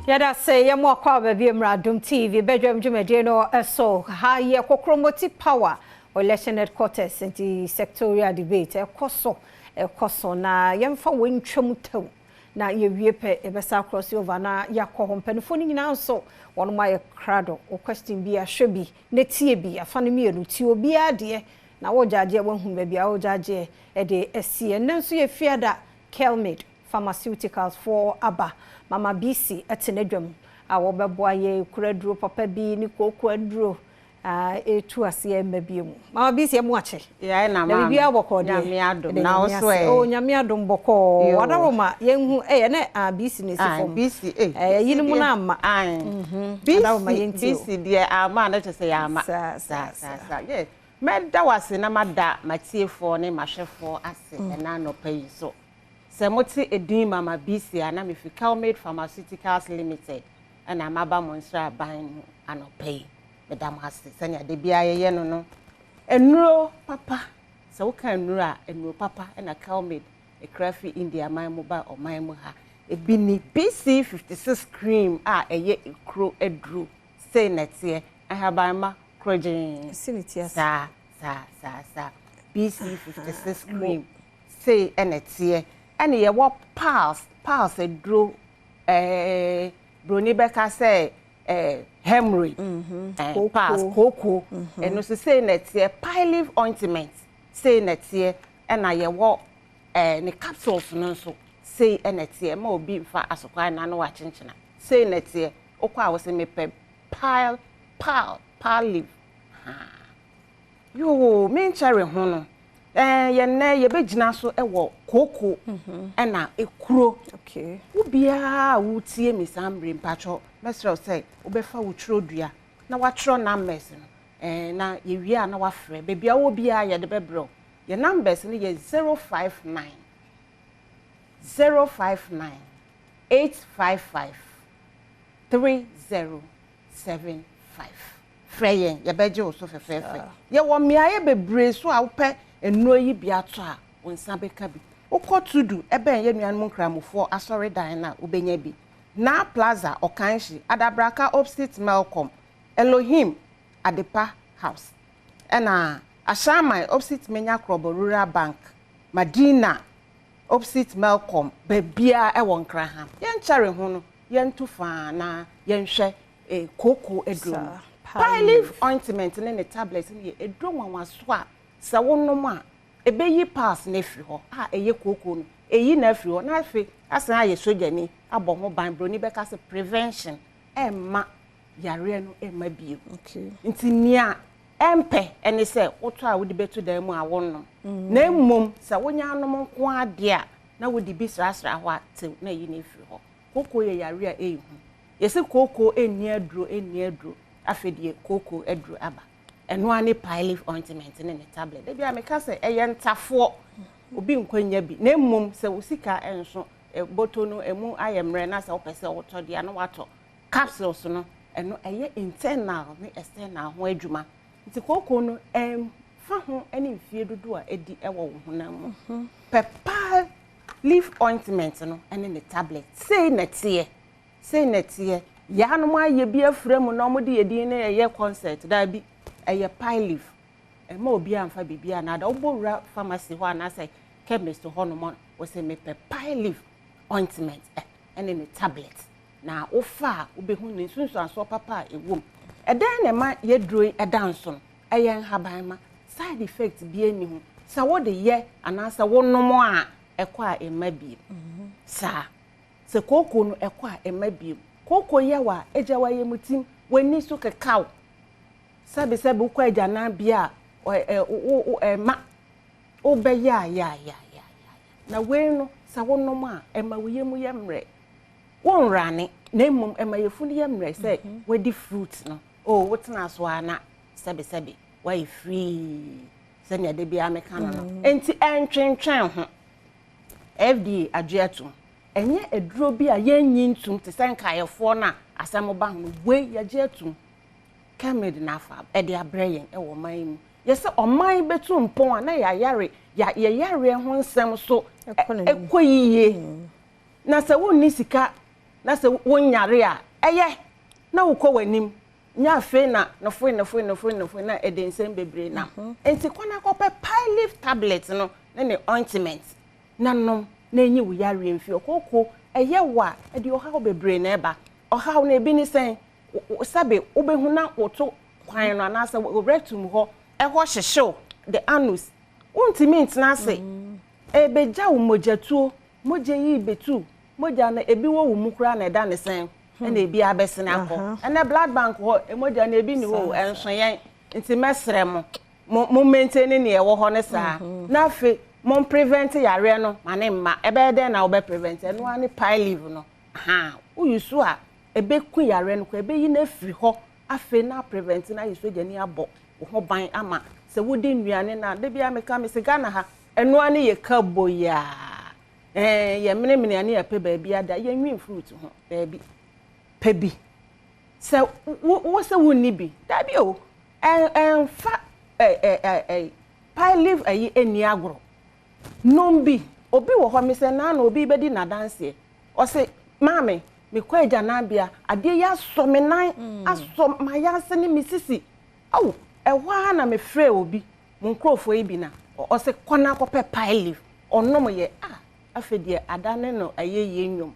Yɛda sɛ yɛmo akɔ aba bi mmra Adom TV badwam dwumadie no so. Ha yɛ Kokromoti Power Election Headquarters, nti sectorial debate ɛkɔ so, ɛkɔ so, na yɛmfa wɔn ntwam tɛw na yɛwie pɛ, yɛbɛsa cross over na yɛakɔ hɔ. Mpanimfoɔ no nyinaa nso wɔn ayɛ krado. O question bi ahwɛ bi na tie bi afa no mmienu tie obiara deɛ na wɔgyagyeɛ wɔahu baabi a wɔgyagyeɛ ɛde asi. Ɛnnɛ nso yɛ Fiada. Kelmid Pharmaceuticals foɔ aba. Mama BC ɛte n'adwam a wɔbɛboa yɛ kura aduro papa bi ne kooko aduro a ɛtu aseɛ mma bi mu. Mama BC, ɛmu akyɛ. Yɛayɛ na. Na biribiara bɔkɔɔ deɛ? Nyame adom. Na wo so ɛ? O, Nyame adom, bɔkɔɔ. Wadaroma yɛnhu ɛyɛ ne a BC na ɛsi fam. BC eh. Ɛyɛ yinom no ama. BC BC deɛ ama na kyerɛ sɛ yɛ ama. Saa. Saa saa saa. Yɛ mɛda wo ase na mada matiefoɔ ne mahwɛfoɔ ase ɛna anɔpa yi so. Sɛ mote edin Mama BC a, na mefi Kelmade Pharmaceuticals Limited ɛna maba mo nsraban mu anɔpa yi. Meda mo ase sɛnea de biara yɛyɛ no. Nnuro papa, sɛ woka nnuro a, nnuro papa ɛna Kelmade ekura fi India man mu ba ɔman mu ha. Ebi ni BC 56 cream a ɛyɛ ekuro aduro. Sei na ɛteɛ, ahabanma korɔgyee. Saa saa saa saa BC 56 cream sei ɛna ɛteɛ. Ɛna yɛwɔ piles aduro, broni bɛka sɛ hemorrhoid, piles, kooko, ɛno nso sei na ɛteɛ. Pile ointment sei na ɛteɛ. Ɛna yɛwɔ ne capsules no nso sei ɛna ɛteɛ. Ma obi nfa asokwa na ano wakyenkyena. Sei na ɛteɛ. Wokɔ a, wɔsɛ mepɛ pile pile pile leaf. Yoo, menkyɛre ho no, yɛn nnɛ yɛbɛgyina so wɔ kooko ɛna ekuro. Wo biara a wotie mi saa mmere, mpatwɔ, mɛsrɛ wo sɛ wobɛfa wo twerɛdua na watwerɛ numbers no, na yɛwie a na wafrɛ. Baabi a wowɔ biara yɛde bɛbrɛ wo. Yɛ numbers no yɛ 059 059 855 3075. Frɛ yɛn, yɛbɛgye wo so fɛfɛɛfɛ. Yɛwɔ mmeaeɛ bebree so a wopɛ nnuro yi bi ato a, wo nsa bɛka bi. Wokɔ Tudu, ɛbɛn yɛn nuanom Nkramofoɔ asɔredan no a, wobɛnya bi. Na Plaza, Ɔkanhyi, Adabraka, opposite Melcom, Elohim Adepa House, ɛna Ahyɛaman, opposite Menya Krobo Rural Bank, Madina, opposite Melcom, baabiara ɛwɔ Nkraha. Yɛnkyɛre ho no, yɛnto faa na yɛnhwɛ kooko aduro no. Pine leaf ointment ne ne tablet no yɛ aduro nwanwaso a sɛ wonom a, ɛbɛyi piles no afiri hɔ a ɛyɛ kooko no, ɛyi na afiri hɔ na afei asan ayɛ sogyani abɔ ho ban. Broni bɛka sɛ prevention, ɛmma yareɛ no ɛmma bio. Nti nea ɛmpɛ ɛne sɛ wotɔ a wode bɛto dan mu a wonnom, na mmom sɛ wonya anom nko adeɛ a, na wode bi srasra hɔ a tew na ɛyi no afiri hɔ. Kooko yɛ yare a ɛyɛ hu. Yɛsɛ kooko ɛnni aduro, ɛnni aduro. Afei deɛ kooko aduro aba, ɛno ara ne pine leaf ointment ne ne tablet. Ebi a meka sɛ ɛyɛ ntafoɔ, obi nkɔ nya bi, na mmom sɛ wo sika nso bɔtɔ no emu ayɛ mmerɛ na sɛ wopɛ sɛ wotɔ deɛ na watɔ capsules no, ɛno ɛyɛ internal ne external ho adwuma. Nti kooko no ɛmfa ho ne mfie dodoɔ a ɛdi ɛwɔ wo honam mu. Pɛ pine leaf ointment no ɛne ne tablet. Sei na ɛteɛ, sei na ɛteɛ. Yaanom ayɛ bi afura mu na wɔde yɛ din ne ɛyɛ concert daabi, ɛyɛ pine leaf. Ɛma obi amfa biribi anaada wobɔ wura pharmacy hɔ anaasɛ chemist hɔ nom, wɔsɛ mepɛ pine leaf ointment ɛne ne tablet, na wofa a, wobɛhu ne nsunsuansoɔ papa a ɛwɔ mu. Ɛdɛn na ɛma yɛduro yi ɛda nso no? Ɛyɛ nhaban ma side effect bi ani ho. Sɛ wode yɛ anaasɛ wonom a, ɛkɔ a ɛmma biem. Saa sɛ kooko no ɛkɔ a ɛmma biem. Kooko yɛ wɔ a agya wayɛ mu tim, w'ani so kekaw, sɛbesɛbe wokɔ agyanan bea a ɛ wo wo ɛma wobɛyɛ a yɛ a yɛ a yɛ a yɛ a. Na wei no, sɛ wonom a, ɛma wo yam yɛ mmerɛ, wonrane, na mmom ɛma yɛfunu yɛ mmerɛ sɛ wadi fruit no o. Wotena so a na sɛbesɛbe wayɛ free sɛnea de biara meka no. Nti ɛntwentwɛn ho. FDA agye atum. Ɛnyɛ aduro bi a yɛnyi ntum te sɛ nkaeɛfoɔ no a asɛm ba ho no. Wei yɛgye atum. Kemid na afa ɛde abrɛ yɛn ɛwɔ ɔman yi mu. Yɛsɛ ɔman bɛtu mpɔn a na yɛayare yɛyareɛ ho nsɛm so ɛkɔ yie. Na sɛ wonni sika Na sɛ wonyare a, ɛyɛ na wokɔ w'anim. Nyɛ afei na nofoe nofoe nofoe nofoe na ɛde nsɛm bebree nam. Nti kɔ na kɔpɛ Pile tablet no ne ne ointment na nom na enyi wo yareɛ mfi. Ɔkooko ɛyɛ wo a, ɛde ɔhaw bebree na ɛba. Ɔhaw no ebi ne sɛn? Sɛbe wobɛhu na woto kwan no anaasɛ wo rectum hɔ ɛhɔ hyehyew, the anus. Wontumi ntena ase. Ɛbɛgya wo mogyatuo. Mogya yi bɛtu. Mogya no ebi wɔ wo mu koraa na ɛda ne sɛn ɛna ebi abɛsene akɔ. Ɛnɛ blood bank hɔ, mogya no ebi ni hɔ o, ɛnso yɛn. Nti mɛsrɛ mo, mo maintain nea ɛwɔ hɔ ne saa. Na afei mo prevent yareɛ no ma ne mma. Ɛbɛyɛ dɛn na wobɛ prevent? Ɛno ara ne Pile no. Ha, woyi so a, ɛbɛku yareɛ no kɔ, ɛbɛyi no afiri hɔ. Afei na prevent na ayɛ sogya ni abɔ wo ho ban ama sɛ wodi nnuane na da biara meka me sɛ Ghana ha ɛno ara ne yɛ ka boyaa. Yɛ menemene a ne yɛpɛ baabi ada, yɛnwin fruit ho baabi. Pɛ bi. Sɛ wo sɛ wonni bi, dabi o. Ɛnfa Pile ayi ɛnni agorɔ. Nom bi. Obi wɔ hɔ me sɛ naa na obi bɛdi n'adanseɛ. Ɔse, maame, mekɔ agyananbea, adeɛ yi asɔ me nan, asɔ m'ayase ne me sisi. Awo, ɛhɔ ara na mefrɛ obi, mo nkurɔfoɔ yi bi na, ɔse kɔ na kɔpɛ Pile. Ɔnom yɛ, ah, afei deɛ ada ne no ɛyɛ yie nnwom.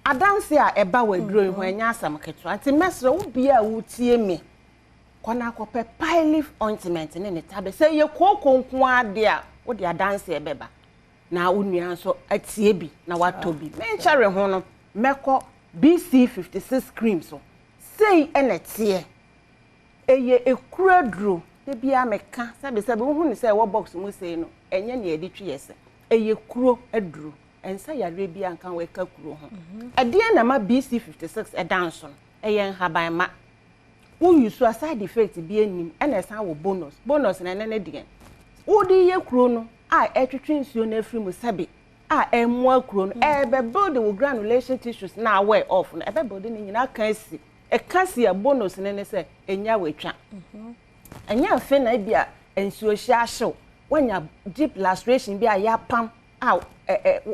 Adanse a ɛba wɔ aduro yi ho ɛnyɛ asɛm ketewa. Nti mɛsrɛ wo bia a wotie me, kɔ na kɔpɛ Pile ointment ne ne tablet. Sɛ ɛyɛ kooko nko ara deɛ a, wode adanse ɛbɛba. Na wo nua nso atie bi na watɔ bi. Menkyɛre ho no, mɛkɔ BC56 cream so. Sei ɛna ɛteɛ. Ɛyɛ ekura duro. Da biara meka sɛbe sɛbe wohu ne sɛ ɛwɔ box mu sei no, ɛnyɛ nea yɛde twi yɛ se. Ɛyɛ kuro aduro. Ɛnsa yareɛ bi anka ho, ɛka kuro ho. Ɛdeɛn na ma BC56 ɛda nso no? Ɛyɛ nhaban ma. Woyi so a, side effect bi anim, ɛna ɛsan wɔ bonus. Bonus na ɛne ne deɛ. Wode yɛ kuro no a ɛtwetwe nsuo no afiri mu sɛbe a ɛmmoa kuro no, ɛbɛ build wo granulation tissues na awɛ off no, ɛbɛ build ne nyinaa ka asi. Ɛka si a, bonus ne ne sɛ ɛnya watwa. Ɛnyɛ afe na ebi a nsuo hyɛ ahyew, wanya deep laceration bi a yɛapam a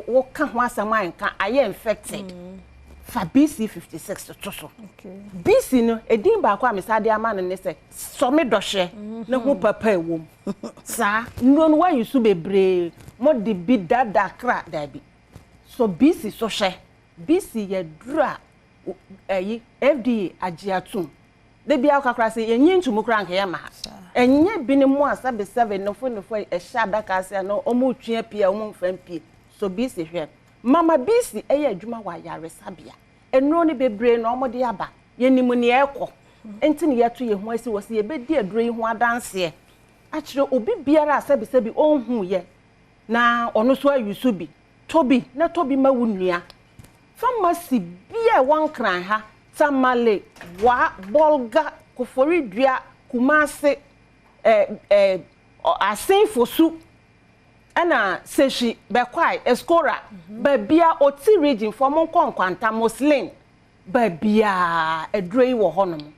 woka ho asɛm a nka ayɛ infected. Fa BC56 to so. BC no, edin baako a mesa de ama no ne sɛ sɔme dɔhwɛ ne ho papa ɛwɔ mu. Saa nnuro no wayi so bebree, mo de bi dada kra daabi. So BC so hwɛ. BC yɛ duro a ɛyi FDA agye atum. Da biara kakra sɛ yɛnyi ntomu koraa nka yɛma ha. Ɛnyɛ bi ne mu a sɛbe sɛbe nofo nofo ɛhyɛ adaka ase a na ɔmo twe pie a ɔmo mfa mpie. So BC hwɛ. Mama BC ɛyɛ adwuma wɔ ayaresabea. Nnuro no bebree na ɔmo de aba. Yɛnim nea ɛkɔ. Nti na yɛto yɛn ho asi wɔ sɛ yɛbɛdi aduro yi ho adanseɛ akyerɛ obi biara a sɛbe sɛbe ɔnhu yɛ na ɔno nso ayi so bi. Tɔ bi na tɔ bi ma wo nua. Pharmacy bi a ɛwɔ Nkran ha, Tamale, Wa, Bolga, Koforidua, Kumase, Asenfosu, ɛna Sehwi, Bɛkwae, Eskora, baabia Oti region fo mo nkɔ Nkwanta, Muslim, baabia aduro yi wɔ hɔnom.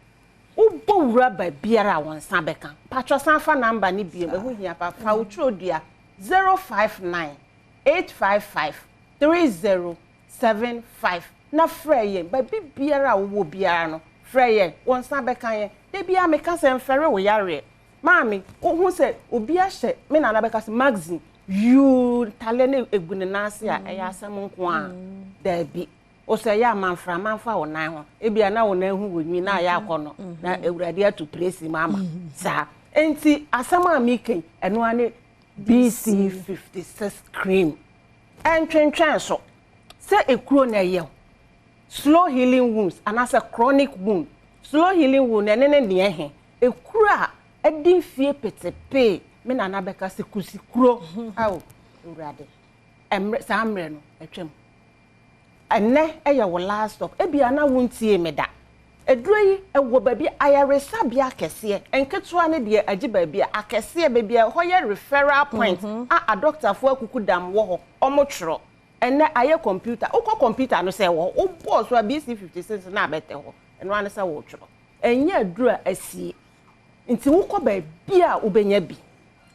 Wobɔ wura baabiara a wɔn nsa bɛka. Patro san fa number ne biem, ɛho hia pa. Fa wo twerɛdua 059 855 3075 na frɛ yɛn. Baabi biara a wowɔ biara no, frɛ yɛn, wɔn nsa bɛka yɛn. Da biara meka sɛ mfɛre wo yareɛ. Maame, wohu sɛ obi ahyɛ, me nana bɛka sɛ magazine, yuu, ntaleɛ no egu ne nan ase a, ɛyɛ asɛm nko a. Daabi. Wo sɛ ɛyɛ amanfra amanfa wo nan ho. Ebia na wo nan ho wɔ nwi na ayɛ akɔnnɔ na Awurade ato presi mu ama. Saa. Enti asɛm a meka yi, ɛno ara ne BC56 cream. Ɛntwentwɛn so. Sɛ ekuro na ɛyɛ slow healing wounds anaasɛ chronic wound. Slow healing wound ɛne ne deɛ he. Ekuro a ɛdi mfie petepee, me nana bɛka sɛ kusi kuro. Awo, Awurade. Ɛmmerɛ, saa mmerɛ no, atwam. Ɛnɛ ɛyɛ wo last stop. Ebia na wontie me da. Aduro yi ɛwɔ baabi ayaresabea akɛseɛ. Nketewa ne deɛ agye baabi a akɛseɛ, baabi a ɛhɔ yɛ referral point a adɔktafoɔ akuku dam wɔ hɔ, ɔmo twerɛ. Ɛnɛ ayɛ computer. Wokɔ computer no sɛ ɛwɔ hɔ, wobɔɔ so a BC56 na abɛtɛ hɔ. Ɛno ara ne sɛ wotwerɛ. Ɛnyɛ aduro a asie. Nti wokɔ baabi a wobɛnya bi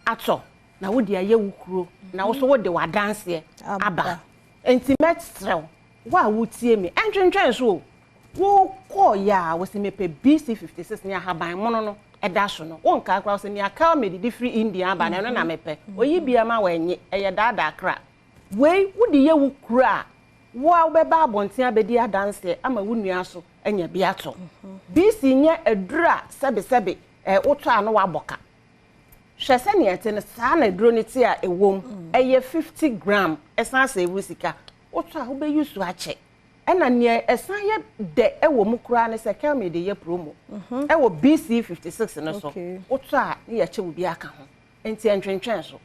atɔ na wode ayɛ wo kuro na wo so wode w'adanseɛ aba. Nti mɛsrɛ wo. Wo a wotie me, ɛntwentwɛn so o. Wokɔɔ yɛ a, wɔsɛ mepɛ BC 56 ne ahaban mono no ɛda so no. Wonkaa koraa sɛ nea Kelmed de firi India aba no, ɛno na mepɛ. Oyi bia ma wɔanye, ɛyɛ daadaa kra. Wei wode yɛ wo kuro a, wo a wobɛba abɔnten abɛdi adanseɛ ama wo nua so anya bi ato. BC nyɛ aduro a sɛbesɛbe wotɔ a no wabɔ ka. Hwɛ sɛnea ɛte no, saa na aduro no te a ɛwɔ mu. Ɛyɛ 50 gram, ɛsan sɛ ɛwu sika. Wotɔ a wobɛyi so akyɛ. Ɛna nea ɛsan yɛ dɛ ɛwɔ mu koraa ne sɛ Kelmed de yɛ promo ɛwɔ BC 56 no so. Wotɔ a ne yɛkyɛ wo bi aka ho. Nti ɛntwentwɛn so.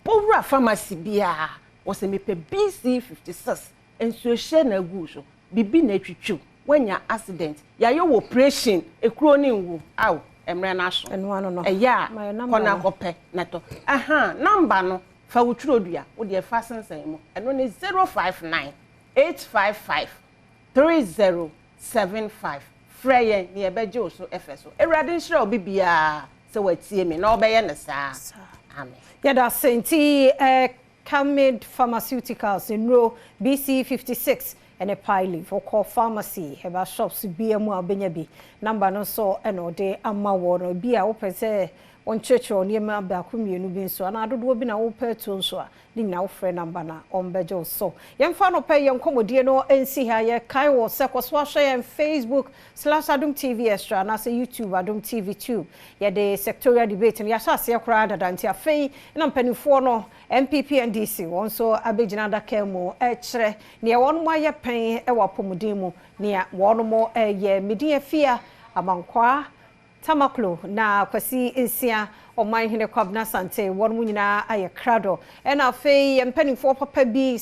Bɔwura pharmacy biara, wɔsɛ mepɛ BC 56, nsuohyɛ na agu so, bibi na atwitwiw, wanya accident, yɛayɛ wɔ operation, ekuro ne nwu, aw, mmerɛ no aso. Ɛno ano no. Ɛyɛ a Ma yɛ number kɔ na no. Kɔpɛ na tɔ. Aha, number no, fa wo twerɛdua, wo deɛ fa sensɛn mu. Ɛno ne 059 855 3075. Frɛ yɛn ne yɛbɛgye wo so ɛfɛ so. Awurade nhyira wo bibiara sɛ watie me na ɔbɛyɛ ne saa. Amen. Yɛda ase. Nti Camid Pharmaceuticals nnuro BC 56 ɛne Pile, wokɔ pharmacy, herbal shops bia mu a, wobɛnya bi. Number no nso ɛna ɔde ama wɔ no. Bi a wopɛ sɛ wɔnkyerɛkyerɛ nneɛma baako mmienu bi nso anaa dodoɔ bi na wopɛ to nso a, ne nyinaa wofrɛ number na ɔmbɛgye wo so. Yɛmfa no pɛ yɛn nkɔmmɔdie no nsi ha. Yɛkae wɔ sɛ kɔ so ahwɛ yɛn Facebook/AdomTV Extra anaasɛ YouTube Adom TV Tube. Yɛde sectorial debate no yɛahyɛ aseɛ koraa dada, nti afei na mpanimfoɔ no, NPP, NDC, wɔn nso abɛgyina adaka mu ɛkyerɛ nea wɔn ayɛ pɛn wɔ apɔmuden mu, nea wɔn ɛyɛ. Medin Afia Amankwaa Tamaklo na Kwasi Nsia, Ɔmanhene Kwabena Sante, wɔn mu nyinaa ayɛ krado. Ɛna afei yɛn mpanimfoɔ papa bi,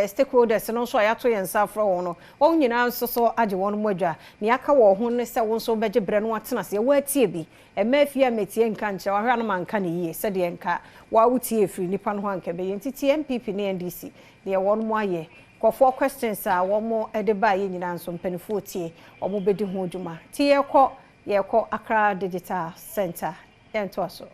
stakeholders no nso a yɛato yɛn nsa afrɛ wɔn no, wɔn nyinaa nso so agye wɔn mu adwa. Nea aka wɔn ho ne sɛ wɔn nso bɛgye brɛ no atena ase wɔatie bi. Ɛmɛ fie a mɛtie nka nkyerɛ wahwɛ anam anka ne yie sɛdeɛ nka wɔawotie efiri nipa no ho anka bɛyɛ. Nti tie NPP ne NDC deɛ wɔn mo ayɛ. Nkurɔfoɔ questions a wɔn de baeɛ nyinaa nso, mpanimfoɔ tie, wɔn bɛdi ho dwuma. Ti yɛkɔ Accra Digital Center, yɛntoa so.